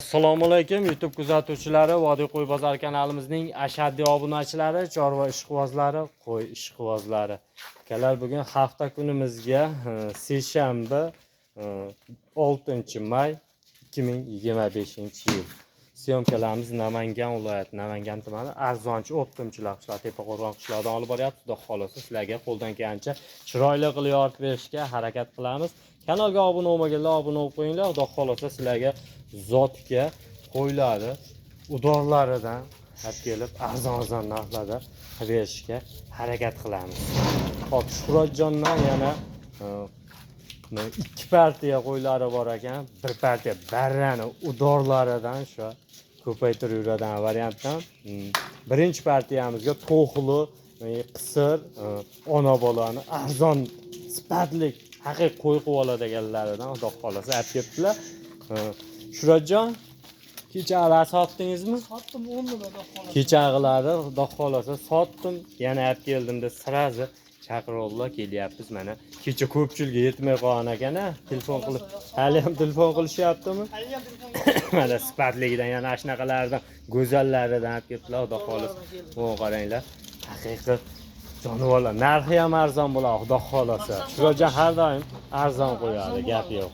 Assalomu alaykum, YouTube kuzatuvchilari, Vodiy qo'y bozor kanalimizning ashaddiy obunachilari, chorva ishqibozlari, qo'y ishqibozlari. Akalar, bugun hafta kunimizga seshanba, 6 may 2025 yil. Съёмка larimiz Namangan viloyati, Namangan tumani arzonchi o'ptimchilar qishlog'i, Tepaqo'rg'on qishlog'idan olib boryapmiz. Xudo xohlasa, sizlarga qo'ldan kelgancha chiroyli qilib yoritib berishga harakat qilamiz. Kanalga obuna bo'lmaganlar obuna bo'lib qo'yinglar. Xudo xohlasa, sizlarga zotga qo'ylari udorlaridan olib kelib, arzon arzon narxlarda qilib berishga harakat qilamiz. Xo'p, Shuhratjondan yana ikki partiya qo'ylari bor ekan. Bir partiya barrani udorlaridan, shu ko'paytirib yuradigan variantdan. Birinchi partiyamizga to'xli, qisir, ona bolani arzon, sifatli, haqiqiy qo'y qilib oladiganlaridan, xudo xohlasa, olib kelibdilar. Shuhratjon, kechag'ilari sotdingizmi? Sotdim 10 ming, xudo xohlasa. Kechag'ilari, xudo xohlasa, sotdim, yana olib keldim deb сразу chaqiruvlar kelyapmiz. Mana, kecha ko'pchilikka yetmay qolgan ekan, a, telefon qilib, hali ham telefon qilishyaptimi? Hali ham telefon. Mana, sifatligidan, yana shunaqalardan, go'zallaridan olib kelibdilar, xudo xohlasa. O, qaranglar, haqiqiy jonivorlar, narxi ham arzon bo'ladi, xudo xohlasa. Shuhratjon har doim arzon qo'yadi, gap yo'q.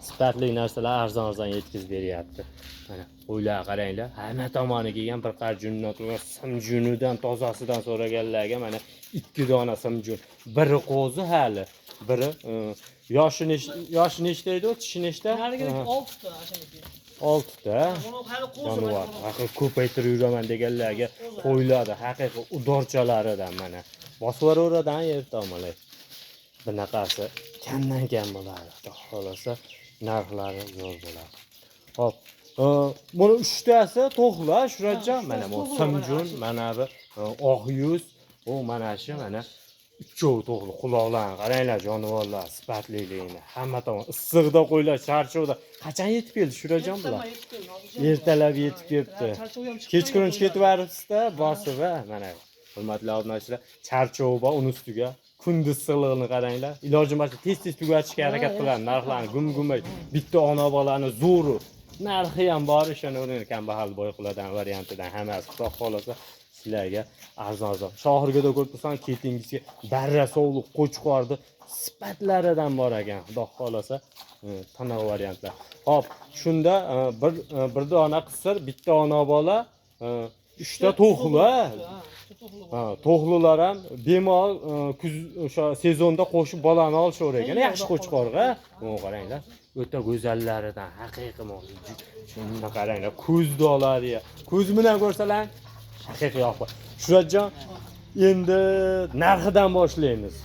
Sifatli narsalar arzon arzon yetkazib beryapti. Mana, qo'ylar, qaranglar, hamma tomoni kelgan, bir qarjundan turgan, simjunidan, tozasidan so'raganlarga mana ikki dona simjun, biri qo'zi hali, biri yoshi nechta edi u, tishi nechta? Narigi oltita ashaniki. Oltita. Buni hali qo'zi. Jonivor, haqiqiy ko'paytirib yuraman deganlarga qo'yiladi, haqiqiy udorchalaridan. Mana, bosib yuboraveradi yer tomonlar. Bunaqasi kamdan kam bo'ladi, xudo xohlasa, narxlari zo'r bo'ladi. Xo'p, buni uchtasi to'xla, Shuhratjon. Mana bu simjun, mana bu oq yuz, bu mana shu, mana uchovi to'g'ri. Quloqlarini qaranglar, jonivorlar sifatliligini, hamma tomon issiqda qo'ylar, charchovda. Qachon yetib keldi, Shuhratjon, bular? Ertalab yetib kelibdi. Kechqurun ketib yuboribsizda bosib, a. Mana, hurmatli obunachilar, charchov bor, uni ustiga kunduz issiqligini qaranglar. Iloji boricha tez tez tugatishga harakat qiladi narxlarni gum gumay. Bitta ona bolani zo'ri, narxi ham bor, ishonaveringlar, kambag'al boy qiladigan variantidan hammasi, xudo xohlasa, sizlarga arzon arzon. Shohirgada ko'rib tursam, ketingizga barra sovliq qo'chqorni sifatlaridan bor ekan, xudo xohlasa, tiniq variantlar. Xo'p, shunda bir dona qisir, bitta ona bola, uchta to'xli. Ha, to'xlilar ham bemalol kuz o'sha sezonda qo'shib bolani olishaverar ekan, yaxshi qo'chqorga. Mana, qaranglar, o'ta go'zallaridan, haqiqiy. Shuni qaranglar, ko'zni oladi, ko'z bilan ko'rsalar, haqiqiy yoqib. Shuhratjon, endi narxidan boshlaymiz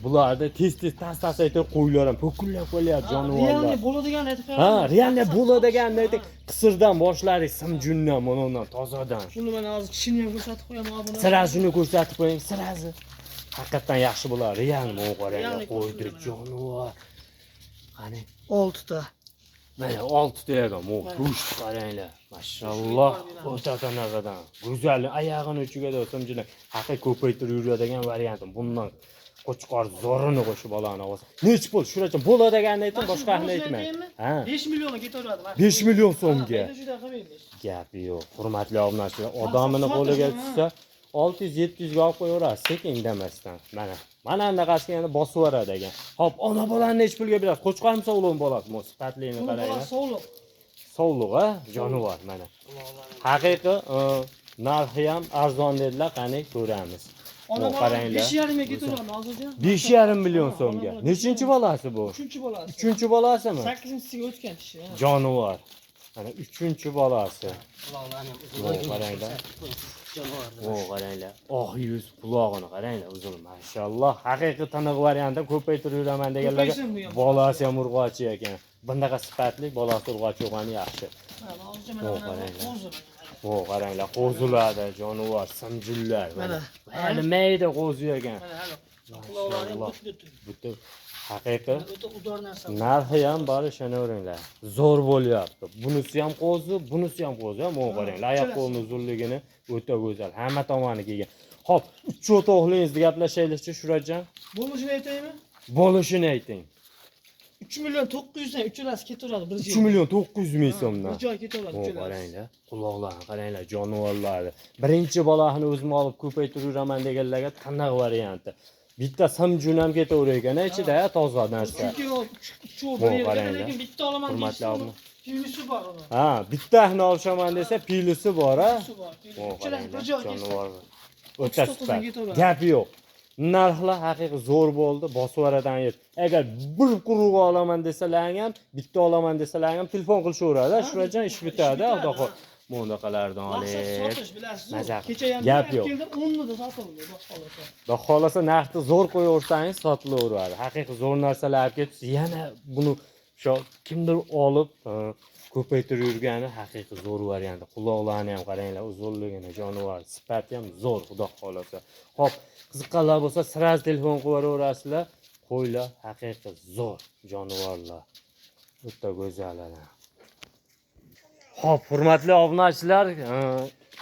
bularni. Tez tez, tas tas aytib, qo'ylar ham po'killab qo'yapti, jonivorlar. Реальный bo'ladigan aytib. Ha, реально bo'ladiganini ayting. Qisirdan boshladik, simjundan, mana undan, tozadan. Shuni mana hozir tishini ham ko'rsatib qo'yaman obuna. Сразу shuni ko'rsatib qo'ying, сразу. Haqiqatdan yaxshi bo'ladi. Real, mana, qaranglar, Реальный. qo'ydi, jonivor. Qani? Oltita. Mana, oltita ekan, bu go'sht, qaranglar. Mashalloh, o'ta tanaqadan. Go'zal, oyog'ini uchiga da simjundan. Haqiqiy ko'paytirib yuradigan varianti. Bundan qo'chqor zo'rini qo'shib bolani olsa. Nechi pul? Shunacha bo'ladiganini ayting, boshqasini aytmang. Ha. 5 millionga ketaveradi. 5 million so'mga. Juda qilmaymiz. Gapi yo'q. Hurmatli obunachilar, odamini qo'liga tushsa, 600-700 ga olib qo'yaverasiz sekin, indamasdan. Mana. Mana bunaqasiga yana bosib yuboradi ekan. Xo'p, ona bolani nechi pulga berasiz? Qo'chqormi, sovliqmi bolasi? Bu sifatligini Buni qaranglar. Bolasi sovliq. Sovliq, a, jonivor mana. Haqiqiy, narxi ham arzon dedilar, qani ko'ramiz. Ona Bu bola qaranglar. 5,5 ga ketaveradi, hozircha. 5,5 million so'mga. Nechinchi bolasi bu? Uchinchi bolasi. Uchinchi bolasimi? Sakkizinchisiga o'tgan tishi, ha. Jonivor. Mana, uchinchi bolasi. Quloqlarni ham uzun. Bu qaranglar. Jonivor. O, qaranglar. Oq yuz, qulog'ini qaranglar, uzun. Mashalloh. Haqiqiy tiniq variantda ko'paytirib yuraman deganlarga Ko'paysin bu ham. Bolasi ham urg'ochi ekan. Bunaqa sifatli bolasi urg'ochi bo'lgani yaxshi. Ha, hozircha mana O, mana qaranglar. qo'zi. O, qaranglar, qo'zilarda jonivor, simjullar. Mana. Mana. Hali mayda qo'zi ekan. Mana hali. Quloqlari ham Mashalloh. butun. Butun haqiqiy. O'ta udor narsa. Narxi ham bor, ishonaveringlar. Zo'r bo'lyapti. Bunisi ham qo'zi, bunisi ham qo'zi. Mana, qaranglar, oyoq qo'lini uzunligini, o'ta go'zal. Hamma tomoni kelgan. Xo'p, uch o'toqlingizni gaplashaylikchi, Shuhratjon. Bo'lishini aytaymi? Bo'lishini ayting. 3 million 900 dan uchalasi ketaveradi bir 3 million 900 ming so'mdan. Bir joy ketaveradi O uchalasi. Qaranglar, quloqlarni qaranglar, jonivorlarni. Birinchi bolani o'zim olib ko'paytiraveraman deganlarga taniq varianti. Bitta simjun ham ketaverar ekan ichida, toza narsa. Chunki u uchovi Bu bir yerda, qaranglar. Lekin bitta olaman Hurmatli deyishsa, obuna. uni plyusi bor uni. Ha, bittasini olishaman desa plyusi bor, a? Plyusi bor. O Uchalasi bir qaranglar, joy ketsa. jonivor. O'ta 39 sifat. ketaveradi. Gap yo'q. Narxlar haqiqiy zo'r bo'ldi, bosib yer. Agar bir quruq olaman desalaring ham, bitta olaman desalaring ham telefon qilishaveradi. Shularjon ish bitadi, bitadi, xudo xohlasa. Bunaqalardan Maqsad olib. sotish, bilasiz. Maza qilib. Kecha ham Gap olib yo'q. keldim, 10 da sotildi, xudo xohlasa. Xudo xohlasa narxni zo'r qo'yaversangiz sotilaveradi. Haqiqiy zo'r narsalar olib kelibsiz. Yana buni shu kimdir olib ko'paytirib yurgani haqiqiy zo'r varianti. Quloqlarini ham qaranglar, uzunligini, jonivor sifati ham zo'r, xudo xohlasa. Xo'p, qiziqqanlar bo'lsa сразу telefon qilib yuboraverasizlar. Qo'ylar haqiqiy zo'r jonivorlar. O'ta go'zal. Xo'p, hurmatli obunachilar,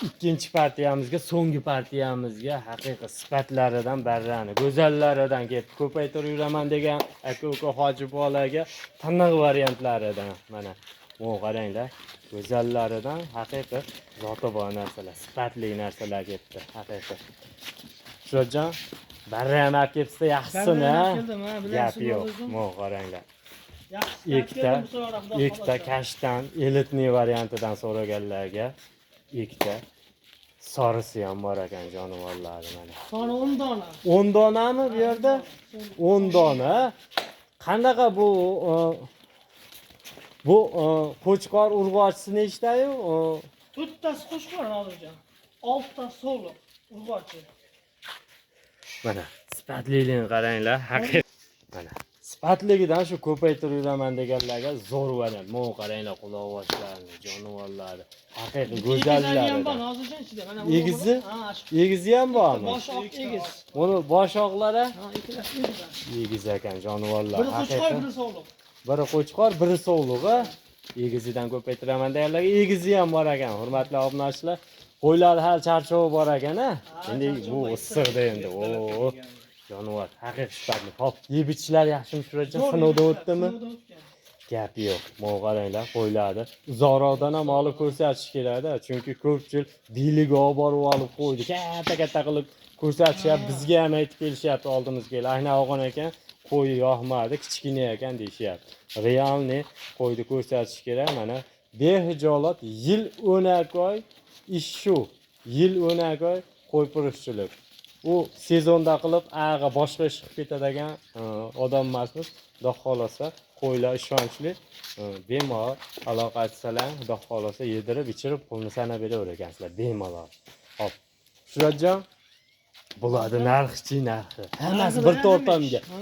ikkinchi partiyamizga, so'nggi partiyamizga haqiqiy sifatlaridan barrani, go'zallaridan kelib ko'paytirib yuraman degan aka-uka hoji bolaga tiniq variantlaridan mana bu qaranglar, go'zallaridan haqiqiy zoti bor narsalar, sifatli narsalar kelibdi, haqiqiy. Shurojon, barra ham olib kelibsizda, yaxshisini, Barra ham ha? olib keldim, ha, Gap bilasizmi yo'q. o'zim? Mo qaranglar. Yaxshisi olib Ikkita, keldim bu safar, xudo ikkita xohlasa. Kashtan элитный variantidan so'raganlarga ikkita sorisi ham bor ekan jonivorlari mana. Soni 10 dona. 10 donami bu yerda? 10 dona. Qanaqa bu bu qo'chqor urg'ochisi nechtayu? To'rttasi qo'chqor Nozirjon. Oltitasi sovliq, urg'ochi. Mana sifatliligini qaranglar, haqiqiy. Mana sifatligidan shu ko'paytirib yuraman deganlarga zo'r variant. Mana qaranglar quloqboshlarini, jonivorlari, haqiqiy Egizlari ham bor go'zallari. Nozirjon ichida. Mana Egizi? Ha, shu Egizi ham bormi? boshi oq egiz. Buni boshoqlari Ha, ikkalasi egiz. Egiz ekan jonivorlar. Biri qo'chqor, Haqiqiy. biri sovliq. Biri qo'chqor, biri sovliq, a? Egizidan ko'paytiraman deganlarga egizi ham bor ekan, hurmatli obunachilar. Qo'ylar hali charchovi bor ekan, a? Endi charchovi bu bor. issiqda endi. O, jonivor haqiqiy sifatli. Hop, yeb ichishlar yaxshimi Shuhratjon? Zo'r Sinovdan yigitlar, o'tdimi? sinovdan o'tgan. Gap yo'q. Mana qaranglar, qo'ylarni uzoqroqdan ham olib ko'rsatish kerakda, chunki ko'pchilik diliga olib borib olib qo'ydi. Katta-katta qilib ko'rsatishyapti, bizga ham aytib kelishyapti oldimizga kelib. Aynan olgan ekan, qo'yi yoqmadi, kichkina ekan deyishyapti. Реальный qo'yni ko'rsatish kerak. Mana behijolat yil 12 oy ish shu. Yil 12 oy qo'ypurishchilik. U sezonda qilib ag'a boshqa ish qilib ketadigan odam emasmiz. Xudo xohlasa qo'ylar ishonchli, bemalol aloqa etsalar, xudo xohlasa yedirib, ichirib, pulni sanab beraver ekansizlar bemalol. Hop. Shuhratjon, bularni narxichi narxi. Hammasi bir tortamga. Ha.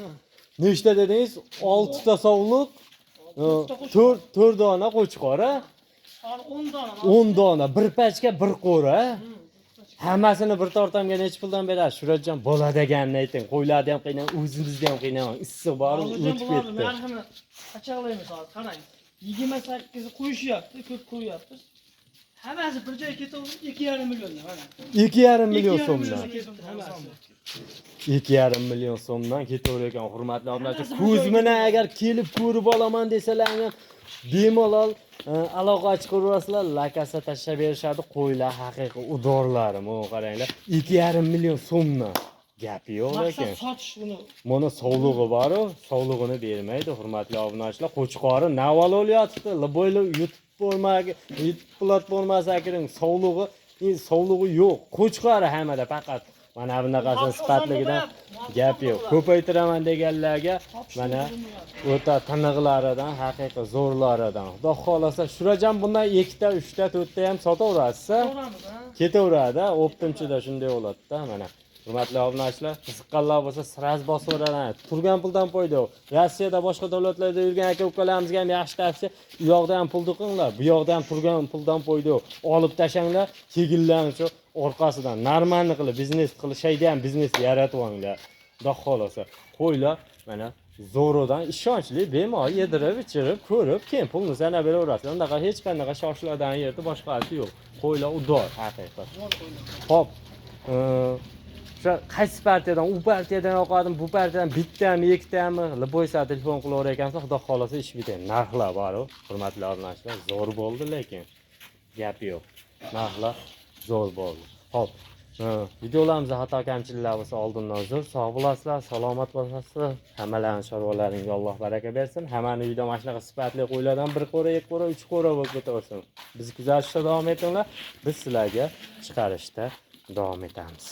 Nechta dedingiz? 6 ta sovliq, Oltita qo'chqor. 4 4 dona qo'chqor, a? Soni 10 dona. 10 dona, bir pachka bir qo'ra. Hammasini bir tortamga nechi puldan berasiz? Shuhratjon, bo'ladiganini ayting. Qo'ylarni ham qiynamang, o'zingizni ham qiynamang. Issiq bor, Hozirjon o'tib bularni ketdi. narxini qachaqlaymiz hozir, qarang. 28 qo'yishyapti, ko'p qo'yyapmiz. Hammasi bir joyga ketaverib 2,5 milliondan mana. 2,5 million 2,5 so'mdan. milliondan ketdi hammasi. 2,5 million so'mdan ketaverar ekan, hurmatli obunachilar. Hammasi bir Ko'z joyga bilan agar kelib ko'rib olaman desalar ham bemalol aloqa chiqaverasizlar, lakasa tashlab berishadi. Qo'ylar haqiqiy udorlari, mana qaranglar. 2,5 million so'mdan. Gapi yo'q Maqsad lekin. sotish buni. Mana sovlig'i bor-u, sovlig'ini bermaydi, hurmatli obunachilar. Qo'chqori navval o'lyotibdi, liboyli yutib bo'lmagi, yutib platformasi akiring sovlig'i, sovlig'i yo'q. Qo'chqori hammada faqat. Mana bunaqasi Topishni sifatligidan oson bo'lyapti. Gap yo'q. Ko'paytiraman deganlarga Topishni mana oson o'ta tiniqlaridan, haqiqiy zo'rlaridan. Xudo xohlasa, Shurajon bundan ikkita, uchta, to'rtta ham sotaverasiz. So'ramiz, ha. Ketaveradi, o'ptimchida shunday bo'ladi-da, mana. Hurmatli obunachilar, qiziqqanlar bo'lsa сразу bosaveradi. Turgan puldan foyda yo'q. Rossiyada, boshqa davlatlarda yurgan aka-ukalarimizga ham yaxshi tavsiya, u yoqda ham pulni qilinglar, bu yoqda ham turgan puldan foyda yo'q. Olib tashanglar, keginlarni shu orqasidan normalni qilib biznes qilib, shayda ham biznes yaratib olinglar. Xudo xohlasa, qo'ylar mana zo'ridan ishonchli, bemalol yedirib, ichirib, ko'rib, keyin pulni sanab beraverasizlar. Unaqa hech qanaqa shoshiladigan yerda boshqasi yo'q. Qo'ylar udor haqiqat. Zo'r qo'ylar. Xo'p, O'sha qaysi partiyadan, u partiyadan yoqadimi, bu partiyadan bittami, ikkitami, любой soat telefon qilaverar ekansizlar, xudo xohlasa ish bitadi. Narxlar bor-u, hurmatli obunachilar, zo'r bo'ldi lekin gap yo'q. Narxlar zo'r bo'ldi. Xo'p, videolarimizda xato kamchiliklar bo'lsa oldindan uzr. Sog' bo'lasizlar, salomat bo'lasizlar. Hammalaring chorvalaringga Alloh baraka bersin. Hammani uyda mana shunaqa sifatli qo'ylardan bir qo'ra, ikki qo'ra, uch qo'ra bo'lib ketaversin. Bizni kuzatishda davom etinglar. Biz sizlarga chiqarishda davom etamiz.